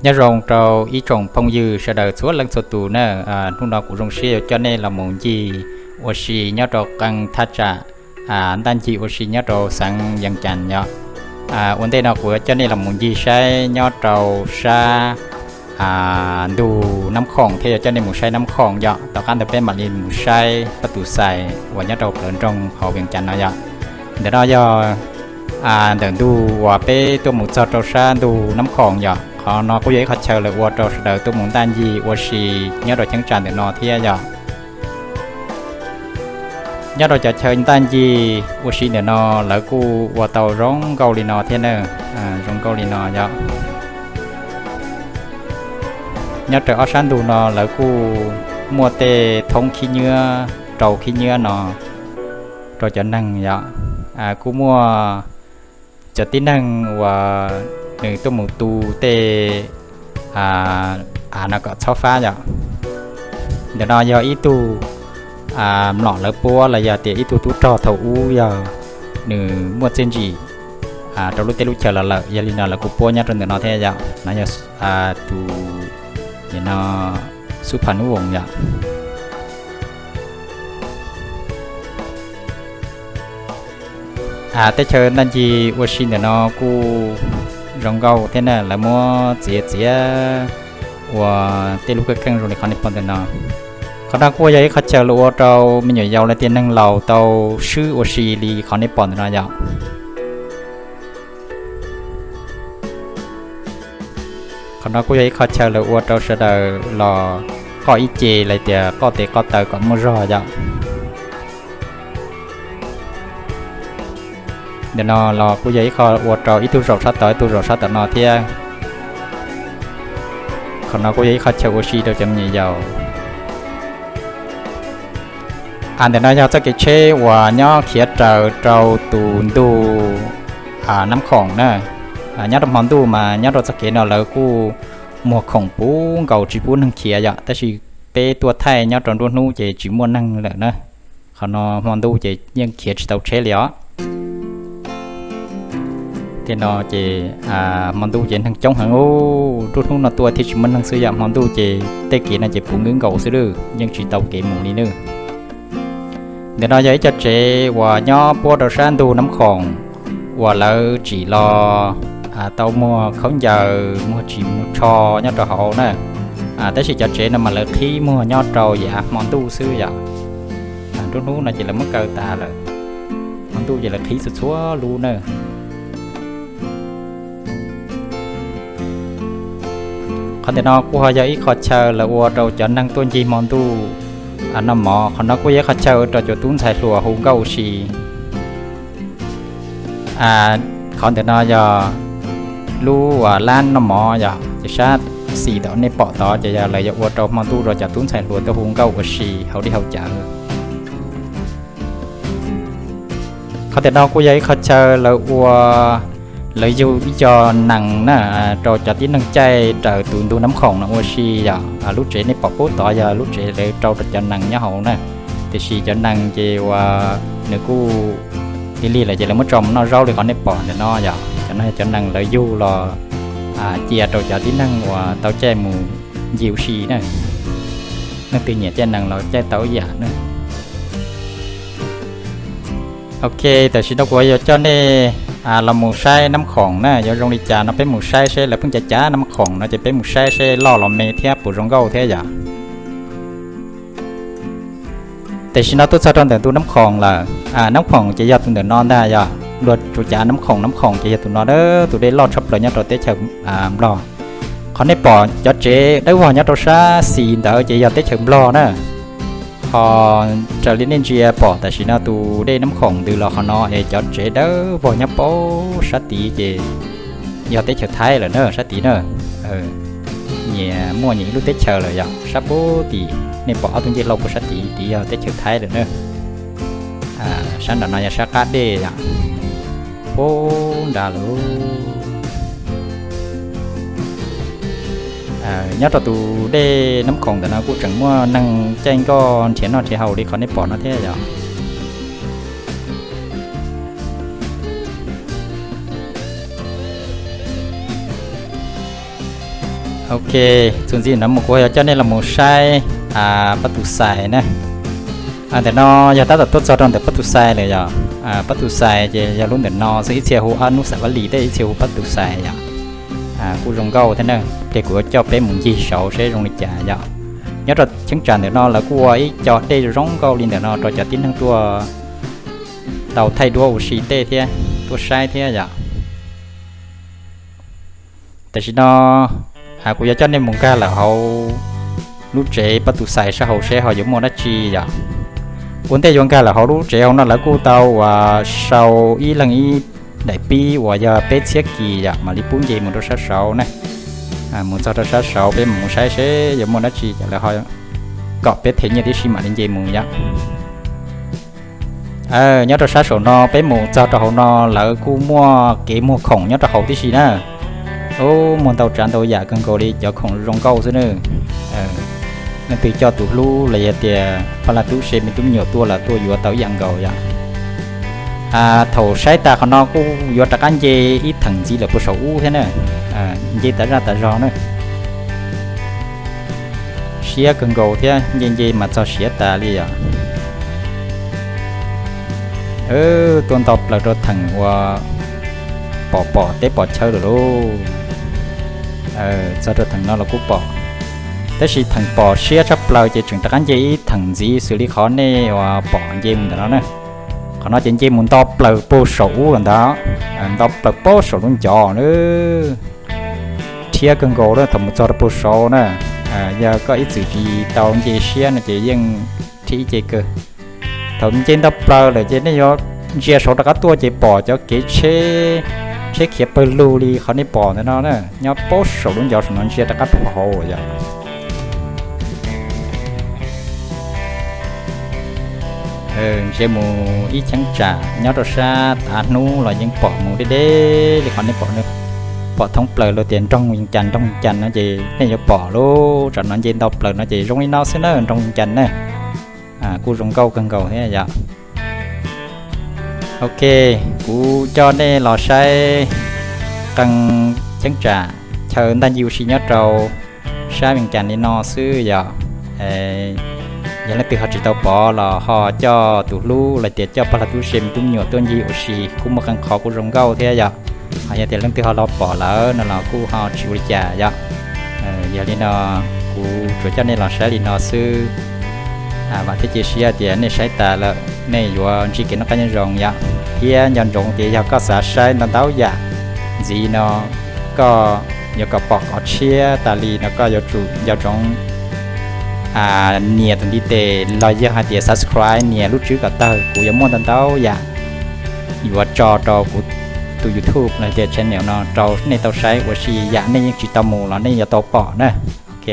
Nyob zoo rau ib tsoom phooj ywg sawv daws txhua leej txhua tus na. Hnub no kuv zoo siab yuav coj nej los mus ncig ua si nyob rau qee thaj tsam ntaj ncig ua si nyob rau xeev Yees Cas yom. Ua ntej no kuv yuav coj nej los mus ncig saib nyob rau sab ntug Nab Khoom thiab yuav coj nej mus saib Nab Khoom yom. Tom qab ntawd peb mam li mus saib pab tus xais uas nyob rau plawv nroog hauv Yees Cas no yom. Ntawm no yog ntawm ntug uas peb tuaj mus txog rau sab ntug Nab Khoom yom. Qhov no kuj yog ib qhov chaw lawv ua rau sawv daws tuaj mus ntaj ncig ua si nyob rau cheeb tsam ntawm no thiab yom. Nyob rau cov chaw ntaj ncig ua si ntawm no lawv kuj ua tau zoo nkauj li no thiab na, zoo nkauj li no yom. Nyob raws ob sab ntug no lawv kuj muaj tej thoob khib nyiab, rau khib nyiab no rau cov neeg yom. Kuj muaj cov tib neeg uas nws tuaj mus tu tej av no kom txhob fab yom. Ntawm no yog ib tug mlom lawv puab los yog tias ib tug tub rog thaum ub yog nws muaj txiaj ntsim rau lub teb lub chaw los lawm, yog li no lawv kuj puab nyob rau ntawm no thiab yom. No yog tus no xub pha nub voos yom. Teb chaws ntaj ncig ua si ntawm no kuj zoo nkauj thiab na, lawv muab txiav txiav ua tej lub kawj keej zoo li qhov nej pom ntawm no. Qhov no kuj yog ib qhov chaw lawv ua rau me nyuam yaus los tias neeg laus tau swb ua si li qhov nej pom ntawm no yom. Qhov no kuj yog ib qho chaw lawv ua rau sawv daws los qoj ib ce los tias qoj tes qoj taw kom muaj zog yom. Ntawm no los kuj yog ib qho ua rau ib tug zaum sab tod ib tug zaum sab tom no thiab. Qhov no kuj yog ib qho chaw ua si rau cov me nyuam yaus. Ntawm no yog txoj kev tsheb uas nyob khiav raws rau tus ntug Nab Khoom na. Nyob rau hmo ntuj mas nyob rau txoj kev no lawv kuj muag khoom puv nkaus tsis pub neeg khiav yom, tab sis peb tuaj thaij nyob rau nruab hnub ces tsis muaj neeg lawm na. Qhov no hmo ntuj ces yeej khiav tsis tau tsheb li os. Tej no ces hmo ntuj ces neeg coob heev, nruab hnub no tuaj thiaj tsis muaj neeg xwb yom, hmo ntuj ces tej kev no ces puv nkaus xwb lawm, yeej tsis tau kev mus li na. Ntawm no yog ib co tsev uas nyob puab rau sab ntug Nab Khoom uas lawv tsim los tau muag khaub ncaws muag tsis muag tsho nyob rau hauv na. Tab sis cov tsev no mas lawv qhib muag nyob rau yav hmo ntuj xwb yom. Nruab hnub no ces lawv muab kaw tas lawm, hmo ntuj ces lawv qhib txhua txhua lub na. Qhov ntawm no kuj ho yog ib qho chaw lawv ua rau cov neeg tuaj ncig hmo ntuj noj mov. Qhov no kuj yog ib qho chaw ua rau cov tub ntxhais hluas hu nkauj ua si. Qhov ntawm no yog lub uas lab noj mov yom, ces sab xis tom nej pom tod ces yog lawv yuav ua rau hmo ntuj rau cov tub ntxhais hluas tuaj hu nkauj ua si hauv dej hauv cawv. Qhov ntawm no kuj yog ib qho chaw lawv ua, lawv yug ib co nees na, rau cov tib neeg caij raws tus ntug Nab Khoom no ua si yom. Lub tsev nej pom pub tod yog lub tsev lawv rau rau cov nees nyob hauv na. Tiam sis cov nees ces uas nws kuj lig lig lawm ces lawv muab tso mus noj zaub li qhov nej pom ntawm no yom. Cov no yog cov nees lawv yug los cia rau cov tib neeg uas tau caij mus ncig ua si na. Leej twg nyiam caij nees los caij tau ib yam na. Ok, tam sim no kuv yuav coj nej los mus saib Nab Khoom na, yuav zoo li cas no peb mus saib seb lawv pheej cav cav Nab Khoom no ces peb mus saib seb loj los me thiab puas zoo nkauj thiab yom. Tam sim no tuaj txog rau ntawm tus Nab Khoom lawm. Nab Khoom ces yog tus ntawm no ntag yom, luag tsuas cav Nab Khoom, Nab Khoom ces yog tus no, tus dej loj tshaj plaws nyob rau teb chaws Nplog. Qhov nej pom cov tsev dawb vog nyob rau sab xis ntawd ces yog teb chaws Nplog na. Ho raws li nej ntsia pom tam sim no tus dej Nab Khoom ntws los qhov no es cov tsev dawb vog nyob pem sab tid ces yog teb chaws Thaib lawm na, sab tid na. Nyias muaj nyias ib lub teb chaws lawm yom, sab pem tid nej pom ob tug ncej hlau pem sab tid, tid yog teb chaws Thaib lawm na. Sab nram no yog sab qab dej yom, pem nrad lawm. Nyob rau tus dej Nab Khoom ntawm no kuj tseem muaj neeg caij nkoj nrhiav noj nrhiav haus li qhov nej pom no thiab yom. Ok, txuas ntxiv no mus kuv yuav coj nej los mus saib Pab Tus Xais na. Ntawm no yog tab tom tuaj txog rau ntawm Pab Tus Xais lawm yom. Pab Tus Xais ces yog lub ntawm no xwb, ib txhia hu Ab Nub Xais Vaj Lis thiab ib txhia hu Pab Tus Xais yom. Kuj zoo nkauj thiab na, pliag kuv yuav coj peb mus ncig saud seb zoo li cas yom. Nyob rau cheeb tsam ntawm no lawv kuj ua ib co dej zoo nkauj li ntawm no rau cov tib neeg tuaj tau thaij duab ua si tej thiab tuaj saib thiab yom. Tam sim no kuv yuav coj nej mus nkag lawm hauv lub tsev Pab Tus Xais sab hauv seb ho yuav muaj dab tsi yom. Ua ntej yuav nkag lawm hauv lub tsev hauv no lawv kuj tau uas sau ib leeg ib daim pib uas yog peb txhiab kis yom, mam li pub nce mus rau sab saud na. Mus txog rau sab saud peb mam mus saib seb yuav muaj dab tsi ces lawv ho kom peb them nyiaj tib si mam li nce mus yom. Nyob rau sab saum no peb mus txog rau hauv no lawv kuj muaj kev muag khoom nyob rau hauv tib si na. Ub, muag ntau tsav ntau yam kawg nkaus li, cov khoom zoo nkauj xwb na. Leej twg coj tus hlub los yog tias pog laj tub se me tub me nyuam tuaj los tuaj yuav tau ib yam nkaus yom. Thaum saib tas qhov no kuj yuav rov qab nce ib theem ntxiv lawm puag saum ub thiab na. Nce tas zaj tas zog na. Siab kawg nkaus thiab, nce nce mas txog siav tas li yom. Tuaj nto plaws rau theem uas pom pom teb pom chaw lawm lauj. Txog rau theem no los kuj pom, tab sis theem pom siab tshaj plaws ces tseem rov qab nce ib theem ntxiv xws li qhov nej uas pom nce mus ntawm no na. Qhov no ces nce mus nto plaws puag saum ub lawm ntag, nto plaws puag saum lub ncov na. Rhiab kawg nkaus na, thaum mus txog rau puag saud na, yog koj ib txwm tsis tau nce siab no ces yeej rhiab ib ce kawg. Thaum nce nto plaws lawm ces nej yuav ntsia saud rov qab tuaj ces pom cov kev tsheb, tsheb khiav pawg lug li qhov nej pom ntawm no na, nyob puag saum lub ncov saum no ntsia rov qab rau hauv yom. Ntsia mus ib cheeb tsam nyob rau sab tav hnub los yeej pom mus deb deb li qhov nej pom, pom thoob plaws luag tias nroog Vias Cas, nroog Vias Cas no ces nej yuav pom lub tsam no nce nto plaws no ces zoo li no xwb na, nroog Vias Cas na. Kuj zoo nkauj kawg nkaus thiab yom. Ok, kuv coj nej los saib qee cheeb tsam chaw ntaj ncig ua si nyob rau sab Vias Cas li no xwb yom. Yog leej twg ho tsis tau pom los ho coj tus hlub los tias coj pog laj tub se me tub me nyuam tuaj ncig ua si kuj muaj qee qhov kuj zoo nkauj thiab yom. Ho yog tias leej twg ho los pom lawm no los kuj ho tsis ua li cas yom. Yog li no kuv tsuas coj nej los saib li no xwb. Vam thiab cia siab tias nej saib tas lawm nej yuav ntsib kev noj qab nyob zoo yom. Thiab nco ntsoov tias yog koj xav saib ntau ntau yam ntxiv no, koj yuav kom pom qhov tshiab tas li no koj yuav tsum nco ntsoov nias tus ntiv tes los yog hais tias subscribe, nias lub tswb kom tawg, kuv yuav muaj ntau ntau yam yuav tso rau kuv tus YouTube los tias channel no rau nej tau saib ua si, yam nej yeej tsis tau mus los nej yuav tau pom na. Ok,